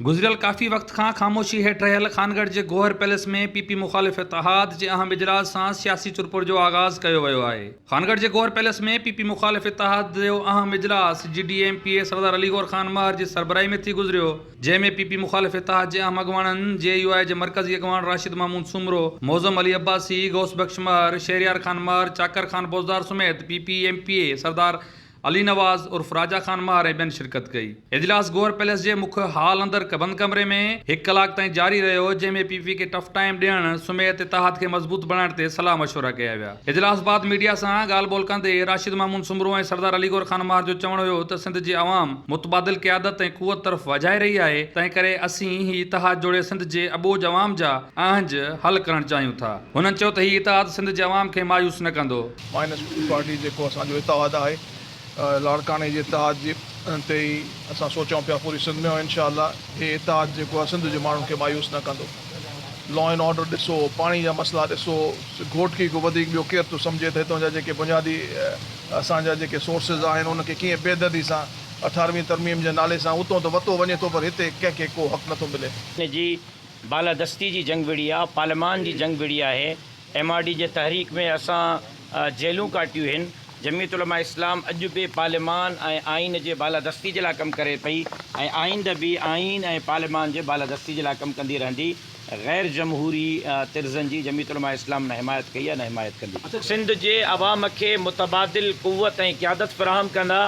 گذريل ڪافي وقت کان خاموشي هيٺ رهيل خانڳڙهه جي گوهر پيلس ۾ پي پي مخالف اتحاد جي اهم اجلاس سان سياسي چرپر جو آغاز ڪيو ويو آهي. خانڳڙهه جي گوهر پيلس ۾ پي پي مخالف اتحاد جو اهم اجلاس G D M P A Sardar Ali Gohar Khan Mahar جي سربراهي ۾ ٿي گذريو جنهن ۾ پي پي مخالف اتحاد جي اهم اڳواڻن جي يو آء جي مرڪزي اڳواڻ راشد محمود سومرو، معظم علي عباسي، غوث بخش مهر، شهريار خان مهر، چاڪر خان بوزدار سميت P P M P A Sardar Ali Nawaz عرف راجا خان مهر ۽ ٻين شرڪت ڪئي. اجلاس گوهر پيلس جي مک هال اندر بند ڪمري ۾ هڪ ڪلاڪ تائين جاري رهيو، جنهن ۾ پي پي کي ٽف ٽائيم ڏيڻ سميت اتحاد کي مضبوط بڻائڻ تي صلاح مشورا ڪيا ويا. اجلاس بعد ميڊيا سان ڳالهه ٻولهه ڪندي راشد محمود سومرو ۽ سردار علي گوهر خان مهر جو چوڻ هيو ته سنڌ جي عوام متبادل قيادت ۽ قوت طرف واجهائي رهي آهي، تنهن ڪري اسين هي اتحاد جوڙي سنڌ جي اٻوجهه عوام جا اهنج حل ڪرڻ چاهيون ٿا. هنن چيو ته هي اتحاد سنڌ جي عوام کي مايوس نه ڪندو. مائنس پارٽي جيڪو اسان جو اتحاد آهي لاڙڪاڻي جي اتحاد جي تي ئي اسان سوچون پيا پوري سنڌ ۾ ۽ انشاء الله هي اتحاد جيڪو آهي سنڌ جي ماڻهن کي مايوس نه ڪندو لا اينڊ آرڊر ڏسو پاڻي جا مسئلا ڏسو گهوٽڪي کان وڌيڪ ٻيو ڪير ٿو سمجهي ته هتان جا جيڪي بنيادي اسان جا جيڪي سورسز آهن ان کي ڪيئن بيدردي سان اٺارهوين ترميم جي نالي سان اتو ته وتو وڃي ٿو پر هتي ڪنهن کي ڪو حق نٿو ملي. جي بالادستي جي جنگ وڙهي آهي پارليمان جي جنگ وڙهي آهي ايم آر ڊي جي تحريڪ ۾ اسان جيلون ڪاٽيون هن، جمعيت علماء اسلام اڄ به پارليمان ۽ آئين جي بالادستي جي لاء ڪم ڪري پئي ۽ آئنده به آئين ۽ پارليمان جي بالادستي جي لاء ڪم ڪندي رهندي، غير جمهوري طرزن جي جمعيت علماء اسلام نه حمايت ڪئي آهي نه حمايت ڪندي. سنڌ جي عوام کي متبادل قوت ۽ قيادت فراهم ڪندا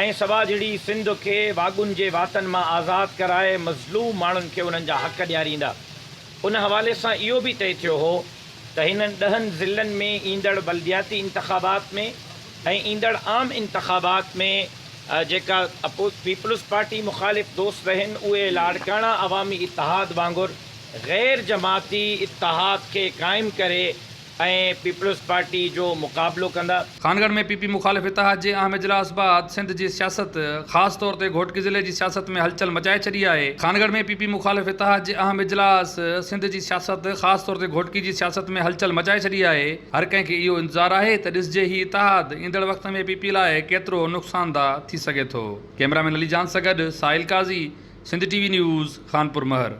۽ سٻاجهڙي سنڌ کي واڳن جي واتن مان آزاد ڪرائي مظلوم ماڻهن کي انهن جا حق ڏياريندا. ان حوالي سان اهو به طئي ٿيو هو ته هنن ڏهن ضلعن ۾ ايندڙ بلدياتي انتخابات ۾ ۽ ايندڙ عام انتخابات ۾ جيڪا پيپلز پارٽي مخالف دوست رهن اهي لاڙڪاڻا عوامي اتحاد وانگر غير جماعتي اتحاد کي قائم ڪري ۽ پيپلز پارٽي جو مقابلو ڪندا. خانڳڙهه ۾ پي پي مخالف اتحاد جي اهم اجلاس بعد سنڌ جي سياست خاص طور تي گهوٽڪي ضلعي جي سياست ۾ هلچل مچائي ڇڏي آهي. خانڳڙهه ۾ پي پي مخالف اتحاد جي اهم اجلاس سنڌ جي سياست خاص طور تي گهوٽڪي جي سياست ۾ هلچل مچائي ڇڏي آهي. هر ڪنهن کي اهو انتظار آهي ته ڏسجي هي اتحاد ايندڙ وقت ۾ پي پي لاء ڪيترو نقصانده ٿي سگهي ٿو. ڪئميرا مين علي جان سان گڏ Sahil Qazi, Sindh T V news, Khanpur Mahar.